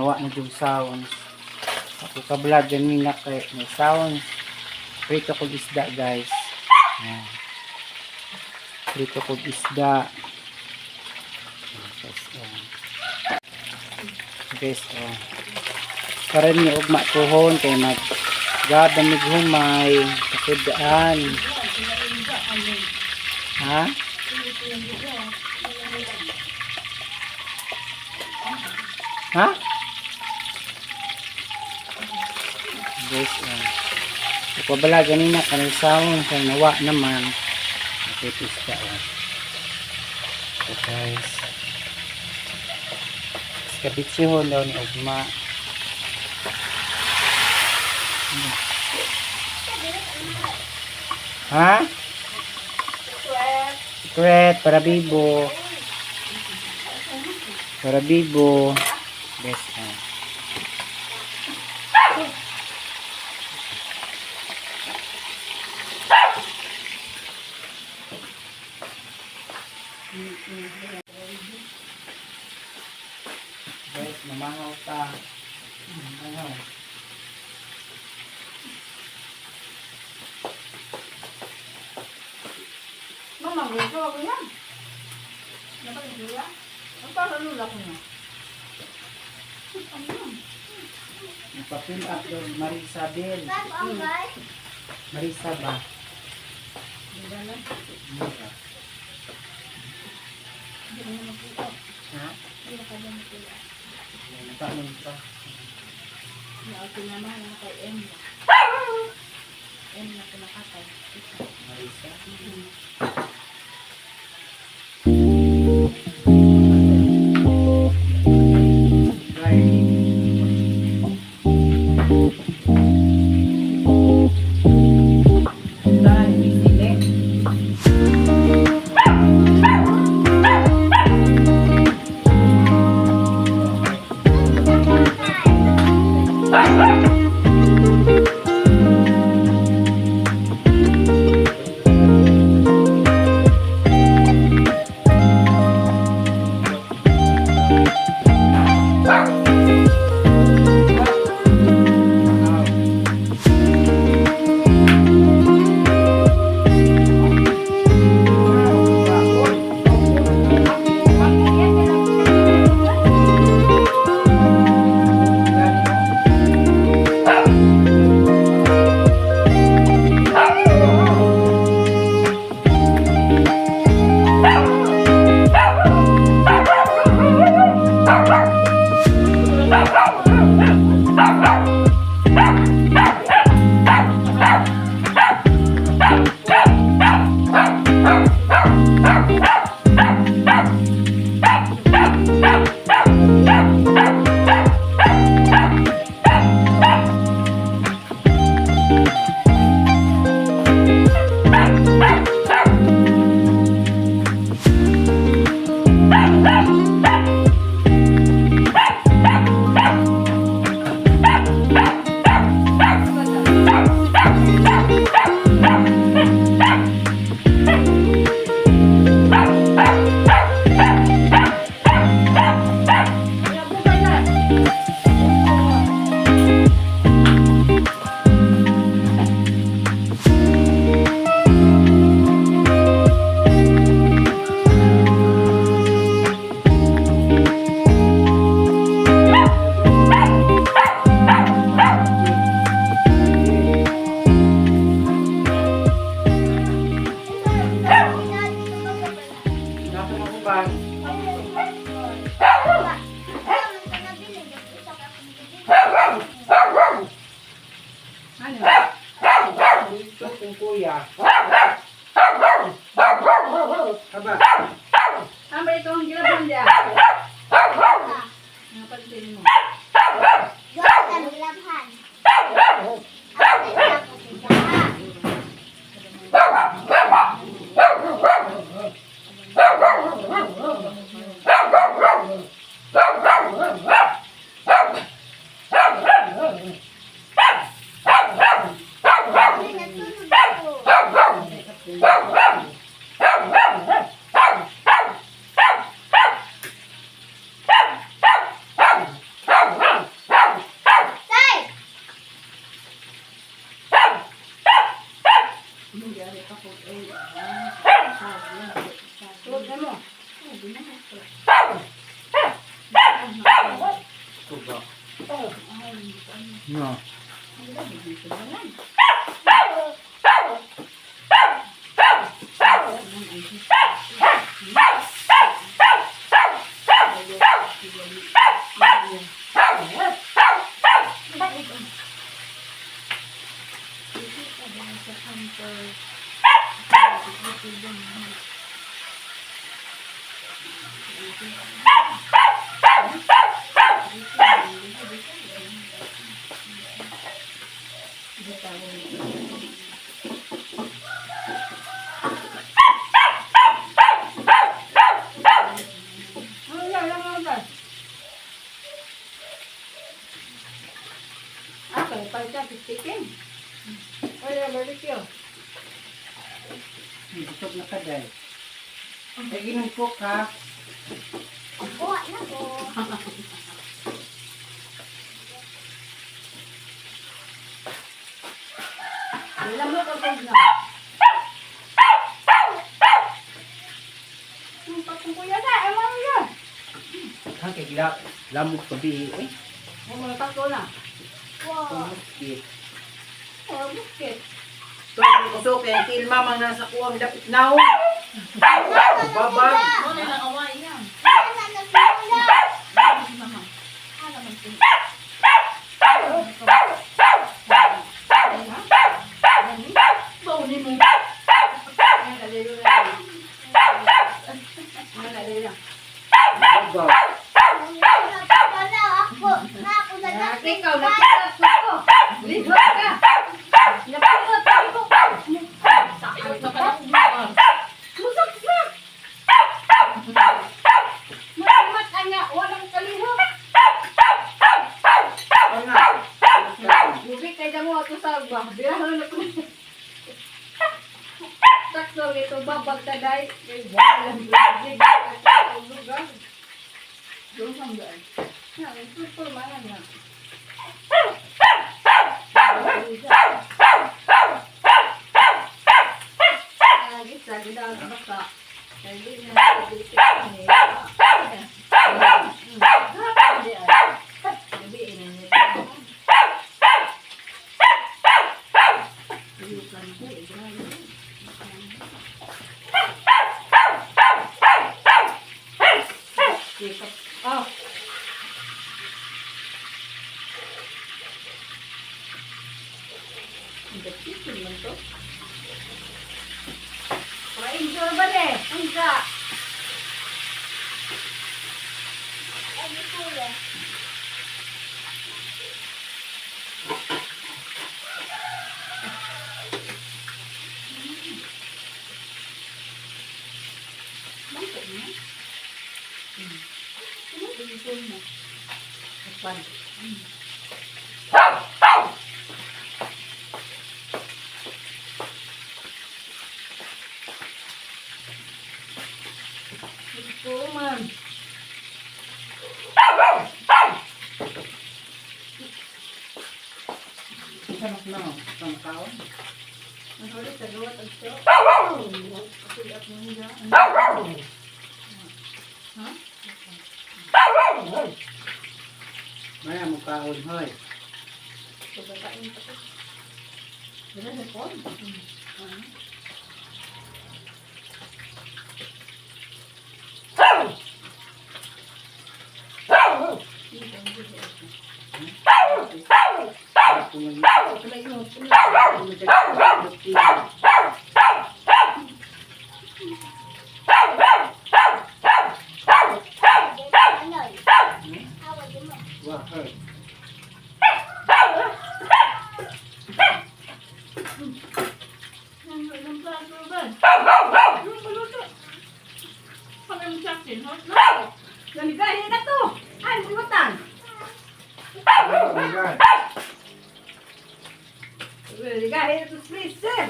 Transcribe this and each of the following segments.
Nawa na yung sounds. Ako ka-vlog ganina kay may sounds. Prito kog isda, guys. Ayan. Prito kog isda. Ayan, guys, oh. Guys, oh. Para ni ugma tuhon kay mag gaban mig humay kasudaan. Ha? Ha? Guys, oh. Ipabala ganina kanang sound kay nawa naman. Okay, isda, oh. So guys. Iskabitsihon daw ni Ugma. Ha? Secret para bibo. Para bibo. Guys, oh. Guys, mamahaw ta. Mamahaw. Mama, gusto ako yan. Napag-iwa? Ang parang lula ko na. Nagpa-fill up daw Marisabel. Marisa ba? Diba na? Ano ba? Hindi ko na mag-up. Ha? Hindi na kaya mag-up. Nagpanon pa. Naauto naman na kay M. M na pinakatay. Marisa? Garlic. Dahil, sili. Nasa ba? Ano? Ito kung kuya. Aba, Ano ba ito ang gilabang dyan? Napansin mo. Tulog na mo. Tuba. No. Ano yan? Ano yan? Ah, kaya pala siya, chicken. Oy, barbecue. Busog na ka dahil. Ay, inom ko ka. Kuha na ko. Ilang mo kapag na. Yung patungkuya na, ewan mo yan. Kang kay gila lamok gabi eh. Ang mga tatlo na. Wow. Pumukit. Oh, bukit. Ito ang kusok kay tilma mang nasa kuwang dapit now. Babag. Ano yung nakaway yan? Wala na nagsimula. Baunin mo. Ay, nalilo na. Ay, nalilo. Babag. Wala ako. Na ako nagapit. Ikaw, napikot ko. Ligo ka. Napikot, ligo. Musok siya. Malimat anya, walang kalihok. Ano? Bubik kay damo ato sa ba. Birahan na ko. Takso ito babag taday. Kay walang lagi. Lugar. Doon sa daan. Na, ito manan na. Lagi sa gida basta. Kay di na dili Oh. Ang man to. Pa-enjoy ba ne? Unsa? Ano kuya? Bangko niya. Ano enjoy mo? Pan. Ito man. Isa mas na ang kaon. Ang huli sa gawat ang siyo. Ako at mo niya. Ha? Maya mo kaon hoy. Pagkain pa to. Wala sa phone. Ano? Awa di mo. Wah, hoy. Namigahin na to! Ay, buwatan! Oh my God. Namigahin na to, please, sir!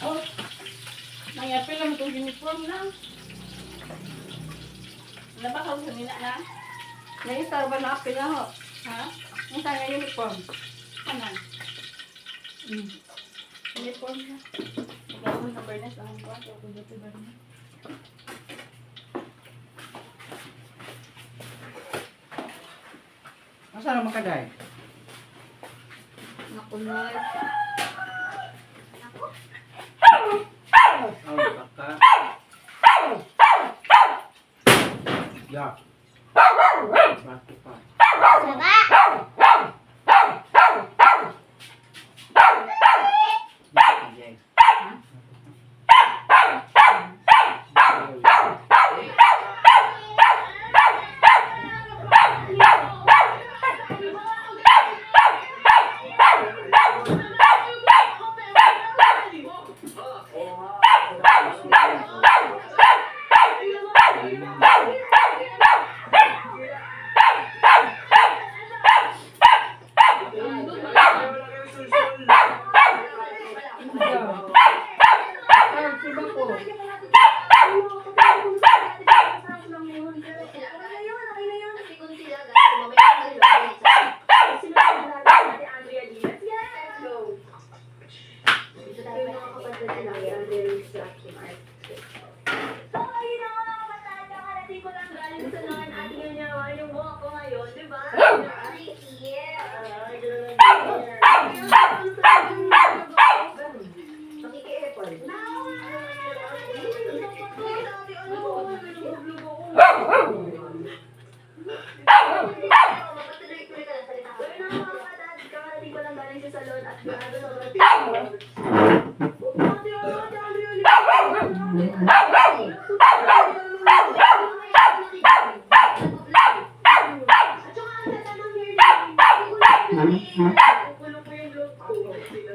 Oh, nangyapi lang itong Uniform lang. Wala ba ka sa nila na? Naisa ba na apil na ho? Ha? Ang nga uniform? Ano? Uniform na. Pagkakon sa Bernes, ang kwarto. Kung dito Bernes. Asa naman ka, Day? Naku, Nay. Oh, baka. Ya. Bato pa. Saba. Jay. Ay, siba ko. So, ayun na nga mga kabataan, kakarating ko lang galing sa naman ating yung yung walk ko ngayon, di ba?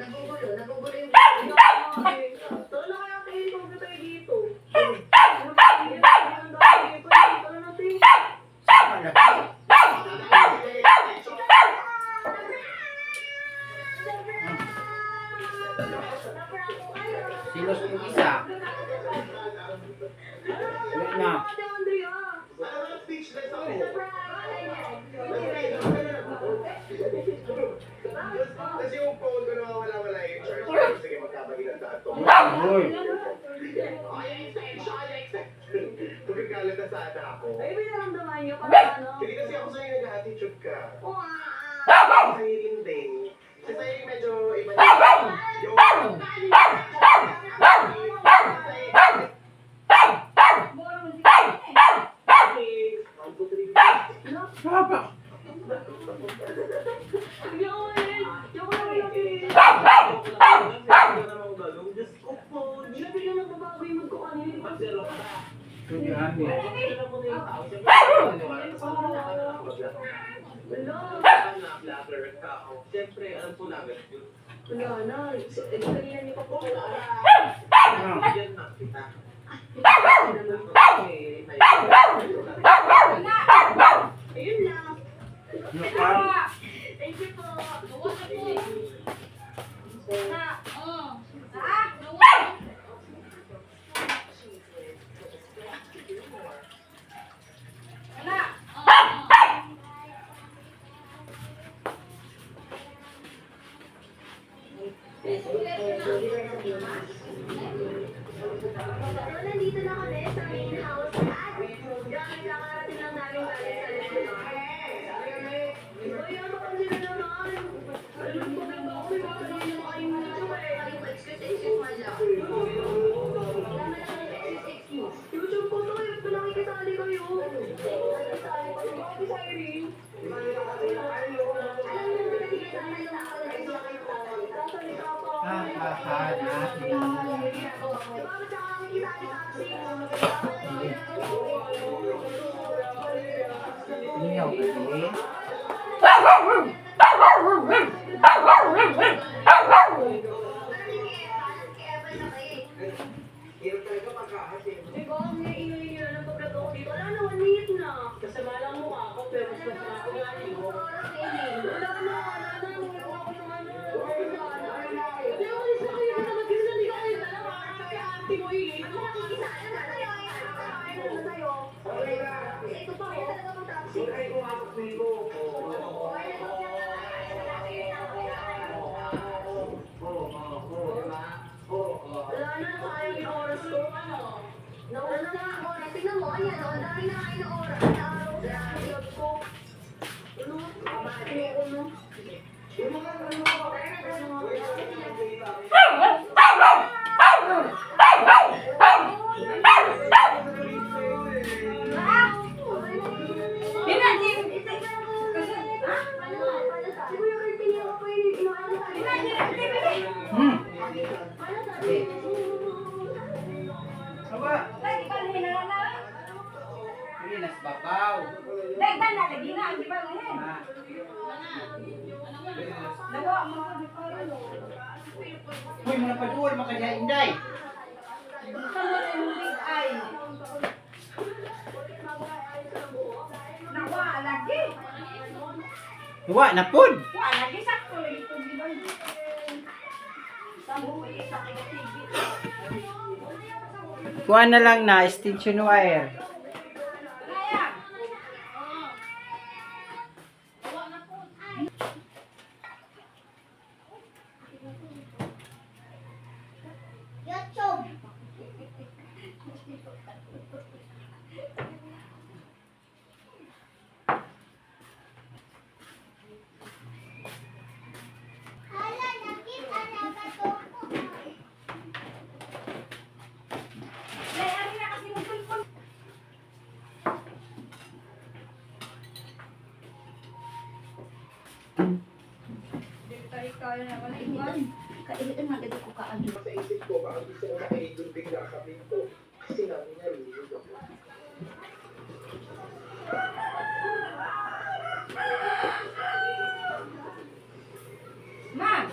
Nagugulo, nagugulo yung Silos yung isa. Wala na. Speechless ako. Kasi yung phone ko nawawala-wala yung charge. Sige, magkabagi ng dato. Uy. Ay, excited! Magagalit na sana ako. Ay, may naramdaman niyo parang ano? Hindi kasi ako sa'yo nag-attitude ka. Wow! Sa Irene din. Kasi sa Irene medyo iba na. Yung... One, two, three, four. Papa. Pwede ami. Siyempre, alam po namin. Wala na. Eh, kanina niyo pa po ako. Ano? Yan na kita. Ayun lang. Ano ka? Thank you po. So, nandito na kami sa main house at grabe, kakarating lang namin galing sa Lebanon. Uy, ano ka sila naman? Alam ko na ba ako, may mga sarili mo kayong YouTube eh. YouTube ko to eh, ba't ba nakikisali kayo? Nakikisali kayo, bakit si Irene? Sasalita pa ako. Ha, ha, ha, na. Diba, ba't saka nakikisali sa Iyaw ka din. Hirap talaga magkahas eh. Diba, ang ingay niyo na pag ako dito. Wala na, 1 minute na. Kasama lang mukha ko, pero mas masama ko nga eh. Wala ka na, wala na, wala ako ng ano. Hindi, umalis na kayo. Talaga, hindi ka kayo dalawa. Kaya ate mo eh. Okay. Aba, dili nas babaw. Ah. Uy, mga paduol makanya inday. Wa na pod. Kuha na lang na extension wire. YouTube. Hala, nakita na ba to? Sa isip ko, baka gusto ko makinig dun bigla kami ko. Kasi namin narinig ako. Ma,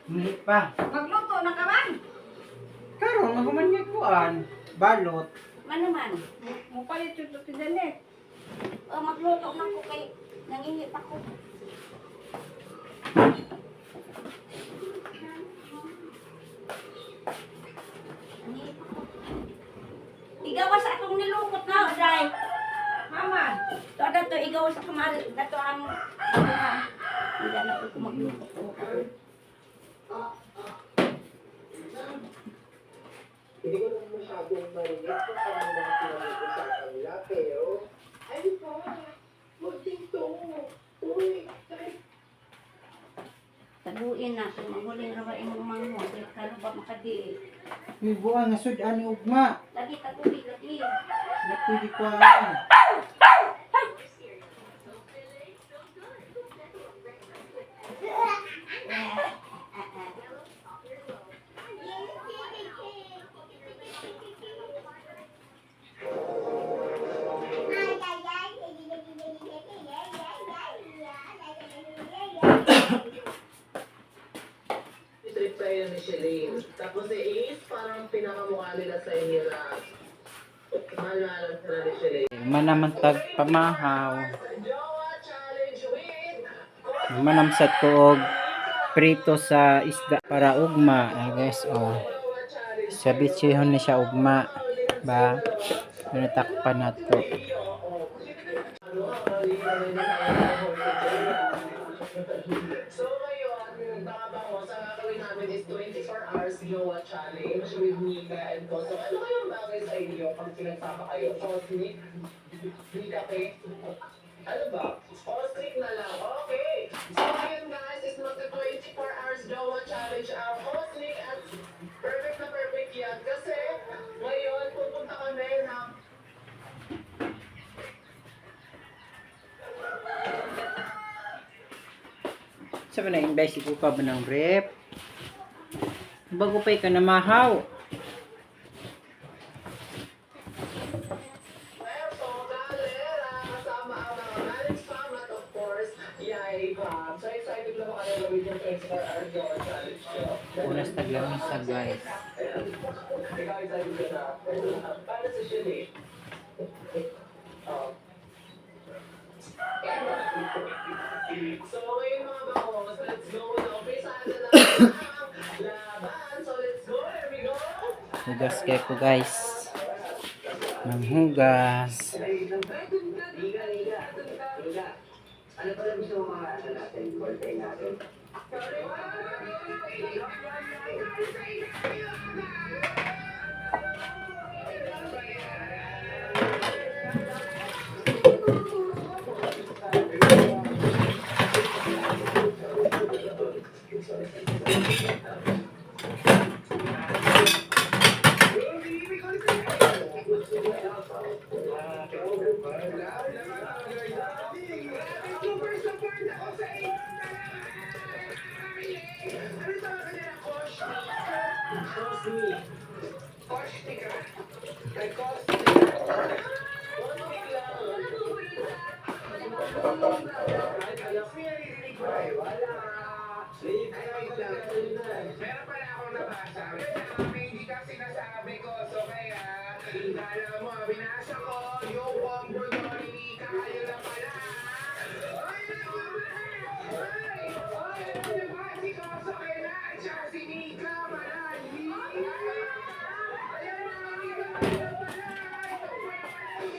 Hindi pa. magluto na ka man. Karon mahuman niya kuan. Balot. Mano man? Mupalit yung tuti Janet. O, magluto man ko kay nangingi pa ko. Nangingi pa ko. Igawas atong nilukot na, Oday. Mama, To na to, igawas kamal, dato ang hindi na ko magluto. Hindi ko naman masyadong marinig kung ano ang mga pinag-uusapan nila, pero, ay ba, munting to. Uy, kahit Taguin na, kung mahuling rawa imong manghod, kay karon ba makadi. May buang nga sud-an ni ugma. Lagi taguin, lagi. Na pwede kuan. Trip tayo ni Shalane. Tapos si Ace, parang pinakamukha nila sa inyo na mahal-mahalan sila ni Shalane. Manaman tag pamahaw. Jowa Challenge with Manamsat ko og prito sa isda para ugma. Ay guys, oh. Sa bitsihon ni siya ugma. Ba? Natakpan na to. So ngayon, mga bangos, ang gagawin namin is 24 hours Jowa Challenge with Mika and Cosmo. Ano kayong bagay sa inyo pag pinagsama kayo? Cosmic? Mika K? Ano ba? Cosmic na lang. Okay! So ngayon guys, is magka 24 hours Jowa Challenge ang Cosmic at perfect na perfect yan. Kasi ngayon, pupunta kami ng Sa ba na invest ko pa ba ng rep? Bago pa ka namahaw. Puerto Galera kasama ang mga Manix Fam at of course, Yai Fam. So excited na ba kayo gawin yung 24 hour Jowa Challenge nyo? Unas taglamisa guys. Ikaw excited ka na. Para sa Shelley. Oh. So ngayon mga bangos, let's go na. Umpisahan na natin ang laban. So let's go, here we go. Hugas kay ko guys. Manghugas. Ano pala gusto mo mga ano natin, ballpen natin? Super support ako sa inyo. Ano tawag nila? Cosmic? Cosmic. Kay Cosmic. One week lang. Ay, alam ko yan, naririnig ko eh. Wala. Ay, wait lang. Meron pala akong nabasa. May hindi ka sinasabi ko. So kaya, kala mo, binasa ko yung combo ni Nika. Kayo na pala. Ay, naku! Ay! Ay, ano ba? Si Kosuke na at saka si Nika pala. Ayan na, Nika na pala. Ito pala.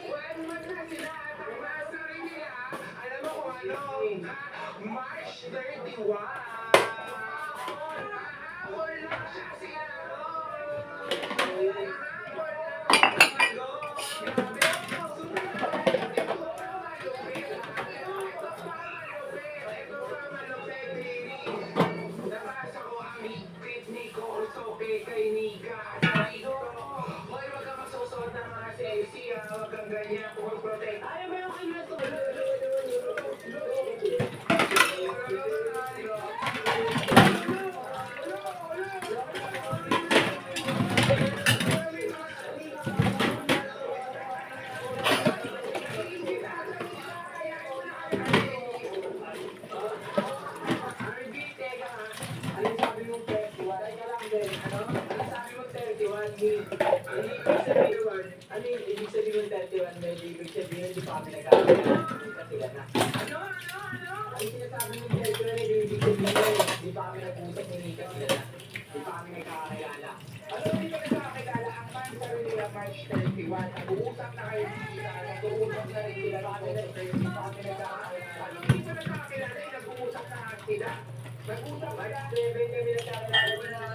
One month na sila at ang mastery nila, alam mo kung ano, ha? March 31. Hahabol lang siya sila. Hahabol lang. Grabe. Super ito pa malupit. Ito pa malupit. Ito pa malupit, baby. Nabasa ko ang higpit ni Kosuke kay Nika. Sabi ko, hoy, wag kang magsusuot ng mga sexy, ha. Wag kang ganyan. Kung protect. Ayaw mo yung kinato. RB, teka ha. Ano sabi mo 31? Teka lang din. Ano? Ano sabi mo 31, B? Ano ibig sabihin? Ano yung ibig sabihin ng 31, Ben? Ibig sabihin, hindi pa kami nagkakilala. Hindi pa sila na. Ano? Ano? Ano? Ano sinasabi mo 31? Hindi ibig sabihin, hindi pa kami nag-usap ni Nika sila na. Hindi pa kami nagkakilala. Ano hindi pa nagkakilala? Ang monthsary nila March 31. Nag-uusap na kayo ni Nika. Nag-uusap na rin sila. Hindi pa kami nagkakilala. Ano hindi pa nagkakilala? Eh, nag-uusap na nga sila. Nag-usap na. 7 kami nagkakilala.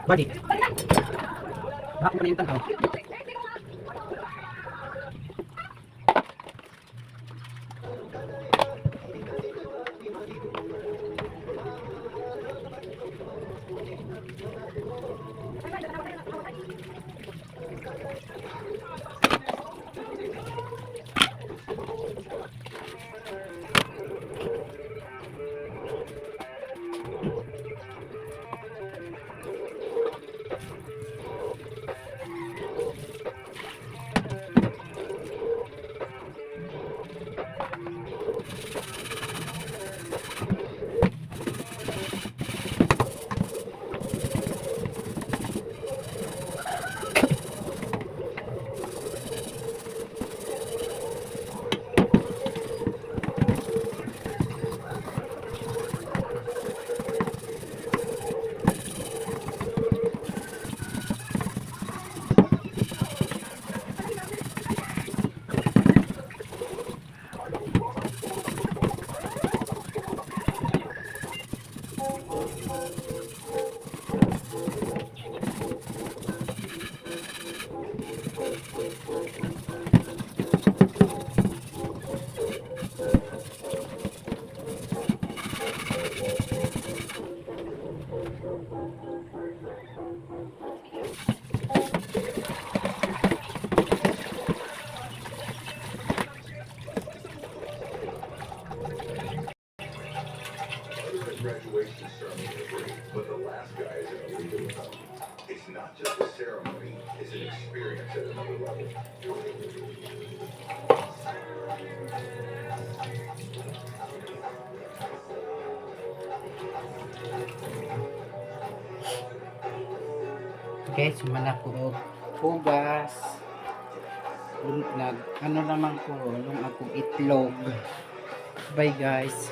Body. Bakit mo na yung tanaw? Other than graduation ceremony are great, but the last guy is in a league of his own. It's not just a ceremony, it's an experience at another level. Guys, humana ko og hugas. Nag, ano naman ko, lung akong itlog. Bye, guys.